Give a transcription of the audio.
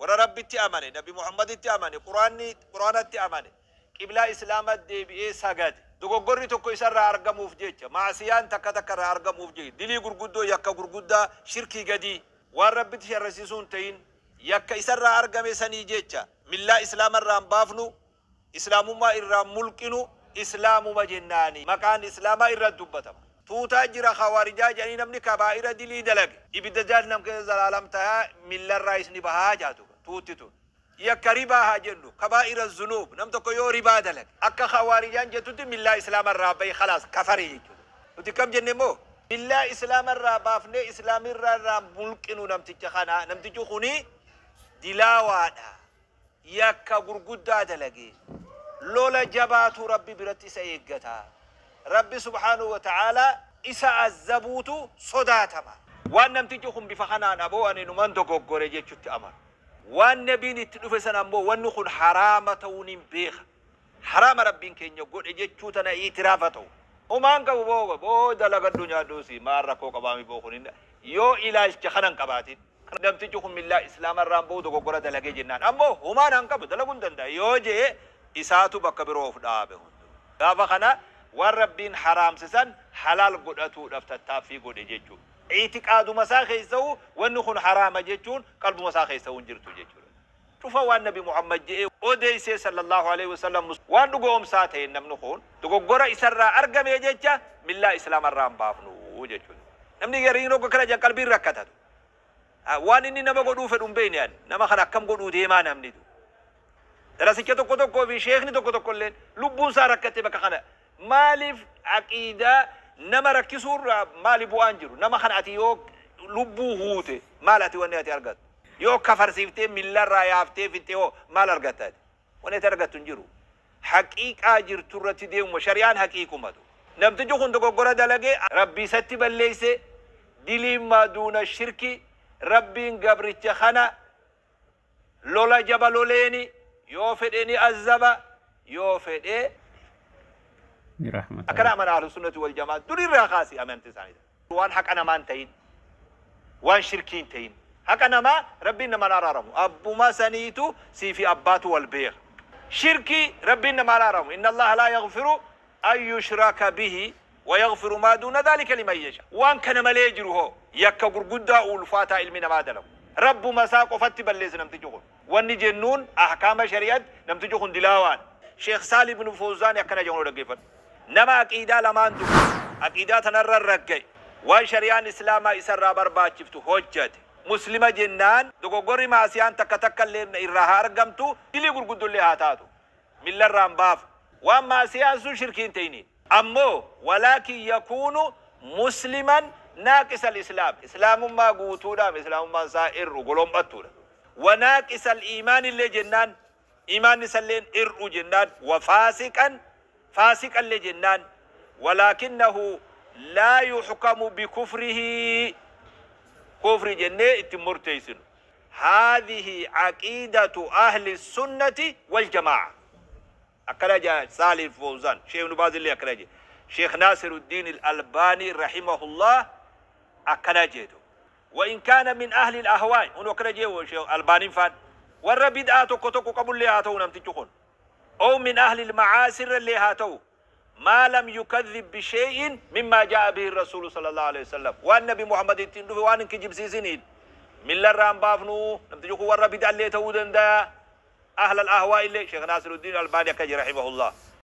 Warra Rabbitti amane, Nabi Muhammaditti amane, Qur'aanni Qur'aanatti amane, qiblaa Islaamaa deebi'ee sagade. Dogoggorri tokko isarraa argamuuf jecha, ma'asiyaan takka takka irraa argamuuf jecha, dilii gurguddoo, yakka gurguddaa, shirkii gadii, waan Rabbitti sharrasiisuu hin ta'in, yakka isarraa argame sanii jecha, millaa Islaamarraa hin baafnu, Islaamummaa irraa hin mulqinu, Islaamuma jennaani. Maqaan Islaamaa irra dubbatama. Tuutaa jira khawaarijaa jedhanii namni kabaa'ira dilii dalage ibidda jahannam keessa zalaalam tayaa, millarraayis ni bahaa jaatu tuutti tun. Yakka ribaa haa jennu, kabaa'ira zunuub, nam tokko yoo ribaa dalage akka khawaarijaan jettutti millaa Islaama irraa bahe, khalaas kafare jechuudha. Nuti kam jenne immoo millaa Islaama irraa baafnee Islaamirraa irraa mulqinu namticha kana, namtichi kuni dilaawaadha. Yakka gurguddaa dalage. Lola jabaatu Rabbi biratti isa eeggata. Rabbi subhaanahu wa ta'aalaa isa azzabuutu sodaatama. Waan namtichi kun bifa kanaan aboo ani numan dogoggore jechutti amanu. Waan nabiin itti dhufe sana ammoo wanni kun haraama ta'uu nin beeka. Haraama Rabbiin keenya godhe jechuu tana itiraafa ta'u. Homaan qabu boo boo dalagadhu nyaadhu si maal rakkoo qabaami boo kun yoo ilaalcha kana hin qabaatin. Namtichi kun millaa Islaama irraan bahu dogoggora dalagee jennaan. Ammoo homaan han qabu dalaguu hin danda'a yoo jee isaatu bakka biroo of dhaabe hundu. Gaafa kana waan Rabbiin haraamse san halaal godhatuudhaaf tattaaffii godhe jechuudha. Itiqaaduma isaa keessa'u wanni kun haraama jechuun qalbuma isaa keessa'u hin jirtu jechuudha. Cufa waan Nabi Muhammad je'ee odeessee sallallahu alaihi wasallam waan dhugoomsaa ta'e namni kun dogoggora isarraa argame jecha millaa Islaama irraa hin baafnu jechuudha. Namni gariin hogga kana jan qalbiin rakkatatu. Waan inni nama godhuu fedhu hin beekne ani. Nama kana akkam godhuu deemaa namni du. Darasicha tokko tokkoo fi sheekni tokko tokko illee lubbuun isaa rakkatte bakka kana. Maaliif aqiidaa nama rakkisuurraa maali bu'aan jiru? Nama kana ati yoo lubbuu huute maal ati wanni ati argattu? Yoo kafarsiiftee millarraa yaaftee fixxe hoo maal argatta ati? Wanni ati argattu hin jiru. Haqiiqaa jirtu irratti deemuma, shari'aan haqiiqumatu. Namtichi kun dogoggora dalagee Rabbi isatti balleesse, diliin maa duuna shirki, Rabbiin gabricha kana lola jaba loleeni, yoo fedhe ni azzaba, yoo fedhe ni rahmata. Akkana amana ahlu sunnati wal jamaa durirraa kaasi amanti isaanii. Waan haqa namaa hin ta'in, waan shirkii hin ta'in. Haqa namaa Rabbiin namaan araaramu. Abbuma saniitu sii fi abbaatu wal beeka. Shirkii Rabbiin namaan araaramu. Inna Allaha laa yaghfiru an yushraka bihi wa yaghfiru maa duuna dhaalika liman yasha. Waan kana malee jiru hoo yakka gurguddaa ulfaataa ilmi namaa dalagu. Rabbuma isaa qofatti balleesse namtichi kun. Wanni jennuun ahkaama shari'atti namtichi kun dilaawaadha. Sheekh Saalih ibn Fawzaan akkana jedhu dhaggeeffadhu. Nama aqiidaa lamaan dubbatu, aqiidaa tanarra ragga'e, waan shari'aan Islaamaa isarraa barbaachiftu hojjate. Muslima jennaan dogoggorri maasiyaan takka takka illee irraa haa argamtu, dilii gurguddollee haa taatu. Millarraa hin baafu. Waan maasiyaan sun shirkii hin ta'iniin. Ammoo walaakin yakuunu musliman naaqisal islaam. Islaamummaa guutuudhaam islaamummaan isaa ir'u golom'attuudha. Wa naaqisal iimaanillee jennaan iimaanni isalleen ir'u jennaan wa faasiqan faasiqallee jennaan walaakinnahu laa yuhkamu bikufrihi kufri jennee itti murteessinu. Haadhihi aqiidatu ahli sunnati wal jamaa'a. Akkana jaa Saalih Fawzaan, Sheekh Ibn Baaz illee akkana jee. Sheekh Naasiruddin Al-Albaani rahimahullah akkana jeetu. Wa in kaana min ahli al-ahwaa'i, kun akkana jee Sheekh Albaaniin faan. Warra bid'aa tokko tokko qabullee haa ta'u namtichi kun. Ow min ahli al-ma'aasi irrallee haa ta'u. Maa lam yukadhib bishay'in mimmaa jaa'a bihi rasuulu sallallahu alaihi wasallam. Waan Nabi Muhammad ittiin dhufe waan hin kijibsiisiniin. Millarraa hin baafnu, namtichi kun warra bid'allee ta'uu danda'a. Ahla al-ahwaa illee Sheekh Naasiruddin Albaani akka jee rahimahullah.